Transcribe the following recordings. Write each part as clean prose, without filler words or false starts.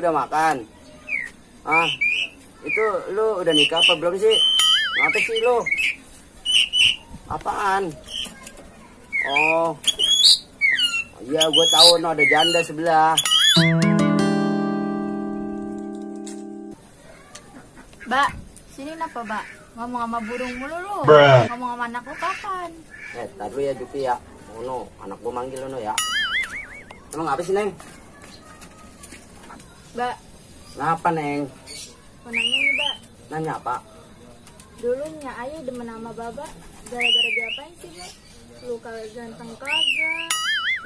udah makan? Ah, itu lu udah nikah apa belum sih? Ngapa sih lu? Apaan? Oh, iya gue tahu no ada janda sebelah. Mbak, sini kenapa, Mbak? Ngomong sama burung mulu lu. Ngomong sama anak lu kapan? Tadi ya Jupi ya. Oh no, anak gue manggil lo no ya. Emang apa sih Neng? Mbak, Kenapa Neng? mau nanya nih, Mbak. Nanya apa? Dulunya ayah demen sama Baba. Gara-gara diapain sih, Mbak? Lu kagak ganteng kagak,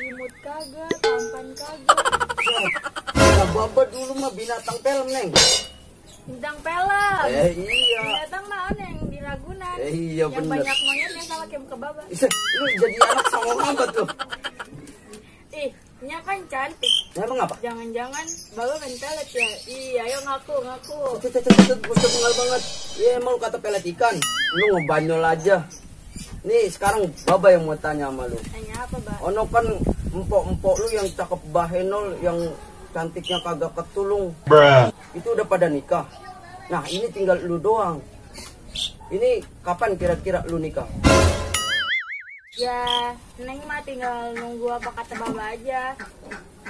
imut kagak, tampan kagak. Ya Baba dulu mah binatang film Neng. Bintang film. Iya. Binatang mah yang di Ragunan. Iya yang bener. banyak monyetnya sama kayak muka Baba. Lu jadi anak sama apa tuh? Ih, nya kan cantik. Emang apa? Jangan-jangan Baba main pelet ya? Iya, ayo ngaku. Bocah bengal banget. Ya emang lu kata pelet ikan. Lu ngebanyol aja. Nih sekarang Baba yang mau tanya sama lu. Tanya apa, Mbak? Ono kan empok-empok lu yang cakep bahenol, yang cantiknya kagak ketulung. Itu udah pada nikah. Nah ini tinggal lu doang. Ini kapan kira-kira lu nikah? Ya, Neng mah tinggal nunggu apa kata Baba aja.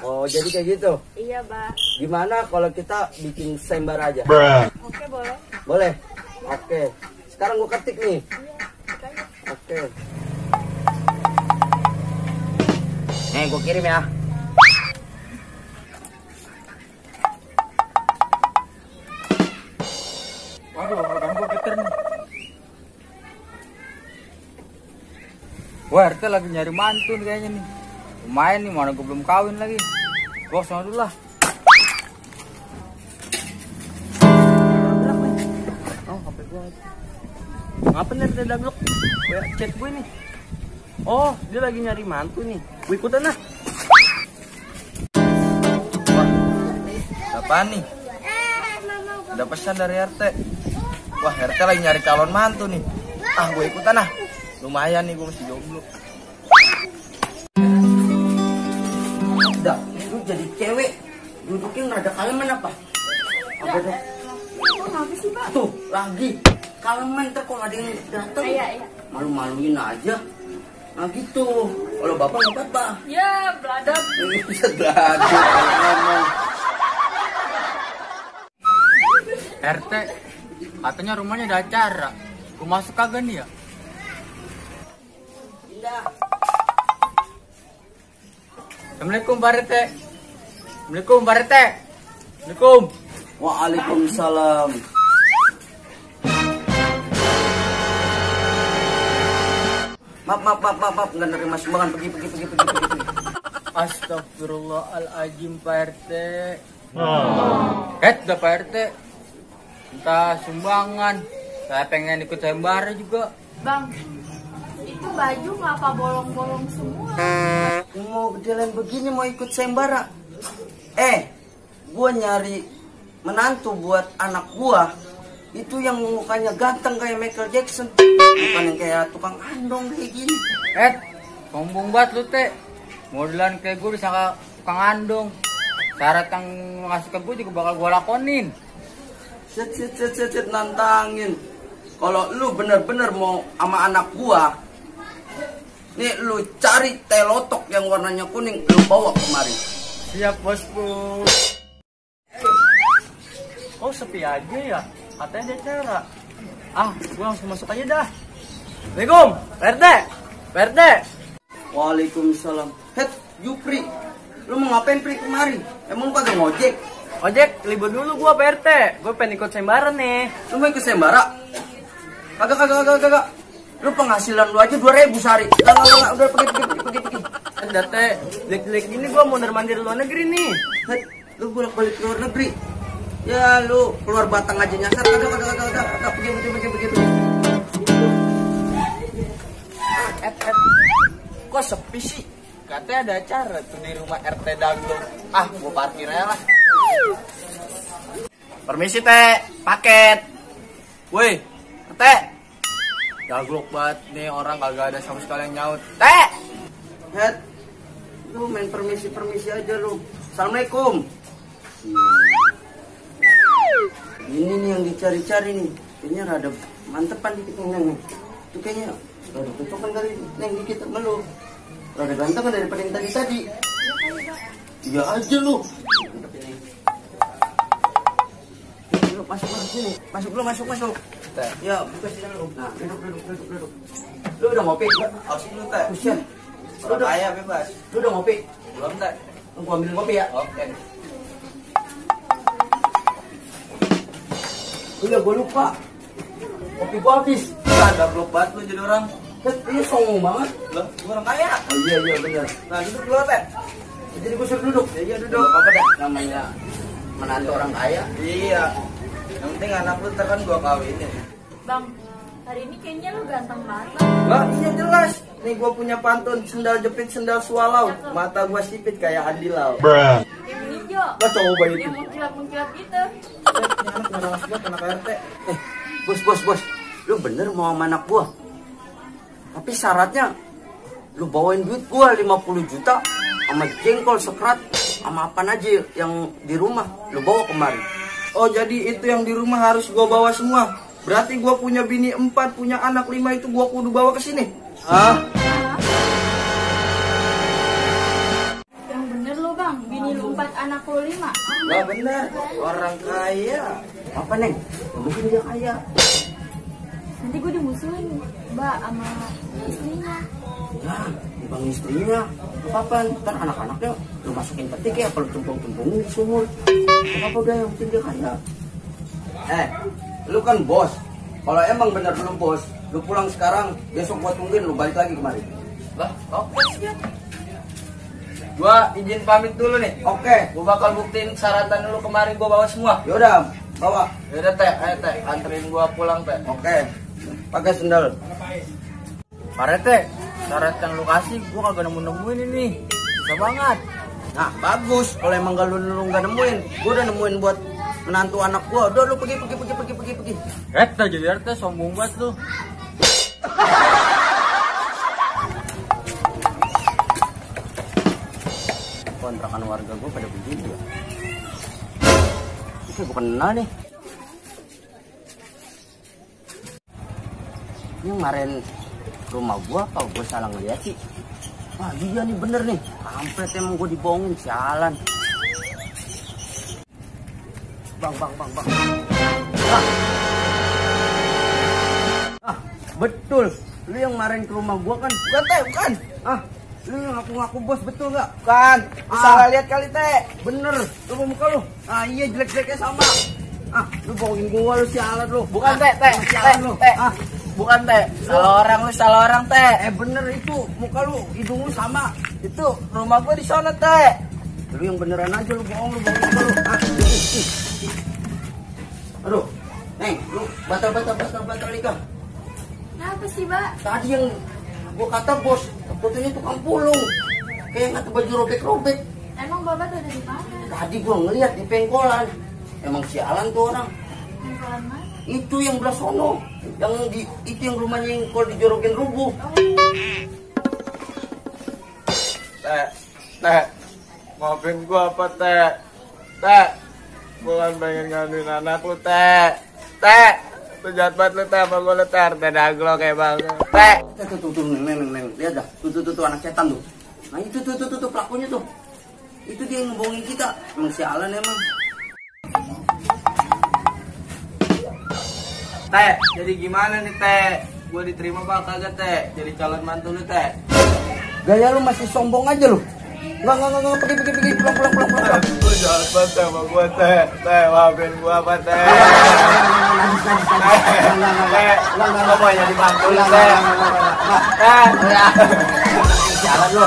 Oh jadi kayak gitu. Iya, Mbak. Gimana kalau kita bikin sayembara aja? Oke, boleh? Boleh? Oke. Sekarang gua ketik nih. Iya, kayaknya. Oke. Nih gua kirim ya. Waduh, organ gue geter nih. Wah, RT lagi nyari mantu nih kayaknya nih. Lumayan nih, mana gue belum kawin lagi. Gue sana dulu lah. Oh, HP gua. Ngapain nih ada blok? Chat gue nih. Oh, dia lagi nyari mantu nih. Gue ikutan lah. Wah, apaan nih? Ada pesan dari RT. Wah, RT lagi nyari calon mantu nih. Ah, gue ikutan lah. Lumayan nih, gue masih jomblo. Dah, lu jadi cewek. Duduknya rada kalemen apa? Apa tuh? Kenapa sih, Pak? Tuh, lagi. Kalemen ntar kalau ada yang datang. Iya. Malu-maluin aja. Nah gitu. Kalau bapak nggak apa-apa. Ya, beladab. Bisa beradu kalau ngomong. RT, katanya rumahnya ada acara. Gue masuk kagak nih ya? Pindah. Assalamualaikum Pak RT. Assalamualaikum Pak RT. Assalamualaikum. Waalaikumsalam. Maaf, nggak nerima sumbangan. Pergi. Astagfirullahaladzim Pak RT. Udah Pak RT. Minta sumbangan. Saya pengen ikut sayembara juga. Bang, itu baju ngapa bolong-bolong semua? Mau jalan begini mau ikut sayembara. Gua nyari menantu buat anak gua. Itu yang mukanya ganteng kayak Michael Jackson. Bukan yang kayak tukang andong kayak gini. Sombong banget lu teh. Modelan kayak gue disangka tukang andong. Syarat yang ngasih ke gue juga bakal gue lakonin. Set nantangin. Kalau lu bener-bener mau sama anak gua, nih lu cari telotok yang warnanya kuning, lu bawa kemari. Siap bosku. Oh sepi aja ya, katanya ada acara. Ah, gue langsung masuk aja dah. Assalamualaikum, Pak RT. Waalaikumsalam. Jupri, lu mau ngapain Pri kemari? Emang kagak ngojek? Ojek, libur dulu gua Pak RT. Gue pengen ikut sayembara nih. Lu mau ikut sayembara? Kagak. Lu penghasilan lu aja 2.000 sehari. Enggak, udah pergi. Ada teh, jelek-jelek gini gua mau mandir luar negeri nih. Lu bolak-balik ke luar negeri. Ya lu keluar Batang aja nyasar. Kagak pergi. Kok sepi sih? Katanya ada acara tuh di rumah RT Dangdut. Ah, gua parkir aja lah. Permisi teh, paket. Woi, teh. Jaglok banget nih orang kagak ada sama sekali yang nyaut. Teh. Lu main permisi aja lu. Assalamualaikum. Ini nih yang dicari-cari nih. Kayaknya rada mantepan dikit Neng. Itu kayaknya rada cocokan kali Neng dikit sama lu. Rada ganteng kan daripada yang tadi. Iya aja lu. Mantep ini. Lu masuk sini. Masuk. Ya, buka sini lu. Nah, duduk. Lu udah ngopi? Harus dulu teh. Buset. Lu udah kaya bebas. Lu udah ngopi? Belum teh. Gua ambil kopi ya. Oke. Iya, gua lupa. Kopi gua habis. Ada blok banget lu jadi orang. Lu songong banget. Lah, gua orang kaya. Oh, iya benar. Nah, duduk dulu teh. Jadi gua suruh duduk. Iya duduk. Apa dah namanya menantu orang kaya. Iya. Yang penting anak lu ntar kan gua kawinin. Bang, hari ini kayaknya lu ganteng banget. Lah, iya jelas. Nih gua punya pantun sendal jepit sendal swallow. Mata gua sipit kayak Andi Lau. Yang hijau. Lah coba itu. Yang mengkilap gitu. Anak RT. Bos. Lu bener mau sama anak gua. Tapi syaratnya lu bawain duit gua 50 juta sama jengkol sekrat sama apa aja yang di rumah lu bawa kemari. Oh, jadi itu yang di rumah harus gua bawa semua. Berarti gua punya bini 4, punya anak 5 itu gua kudu bawa ke sini. Yang bener lu bang, bini lu 4, anak lu 5. Lah benar, orang kaya. Apa Neng? Mungkin dia kaya. Nanti gue dimusuhin mbak sama istrinya. Ya, bang istrinya apa ntar anak-anaknya lu masukin petik ya, kalau cempung-cempungin di sumur. Apa udah yang penting dia kaya. Lu kan bos. Kalau emang bener lu bos, lu pulang sekarang, besok gua tungguin lu balik lagi kemari. Lah, oke siap. Gua izin pamit dulu nih. Oke, gua bakal buktiin syaratan lu kemarin gua bawa semua. Yaudah, bawa. Yaudah teh, ayo teh, anterin gua pulang teh. Oke. Pakai sendal. Pak Rete, syarat yang lu kasih gua kagak nemu-nemuin ini. Bisa banget. Nah, bagus. Kalau emang gak lu nggak nemuin, gua udah nemuin buat menantu anak gua. Udah lu pergi. Rete jadi Rete sombong banget lu. Kontrakan warga gua pada begini ya. Ini bukan kenal nih. Ini kemarin rumah gua apa gua salah ngeliat sih? Wah iya nih bener nih. Kampret emang gua dibohongin, sialan. Bang. Betul. Lu yang kemarin ke rumah gua kan? Bukan teh, bukan. Lu yang ngaku-ngaku bos betul nggak? Bukan. Salah lihat kali teh. Bener. Lu mau muka lu? Iya jelek-jeleknya sama. Lu bohongin gua lu sialan lu. Bukan teh. Sialan lu. Bukan teh. Salah orang teh. Bener itu. Muka lu, hidung lu sama. Itu rumah gua di sana teh. Lu yang beneran aja lu bohong lu. Aduh. Neng, lu batal nikah. Kenapa sih mbak? Tadi yang gua kata bos, fotonya tukang pulung. Kayak kata baju robek-robek. Emang bapak tuh ada di mana? Tadi gua ngeliat di pengkolan. Emang sialan tuh orang. Pengkolan mana? Itu yang belah sono. Itu yang rumahnya yang kalau dijorokin rubuh. Teh. Maafin gua apa teh? Teh. Gua kan pengen ngaduin anak lu teh. Teh. Lu jahat banget lu teh sama gua lu teh. Dadaglo kayak banget. Teh. Tuh, neng. Lihat dah. Tuh, anak setan tuh. Nah itu tuh, pelakunya tuh. Itu dia yang ngebohongin kita. Emang sialan emang. Teh, jadi gimana nih teh? Gua diterima apa kagak teh? Jadi calon mantu lu teh. Gaya lu masih sombong aja lu. Enggak, pergi, pulang. Lu jahat banget sama gua teh. Teh, maafin gua apa teh? Teh, gua mau jadi mantu lu teh. Sialan lu.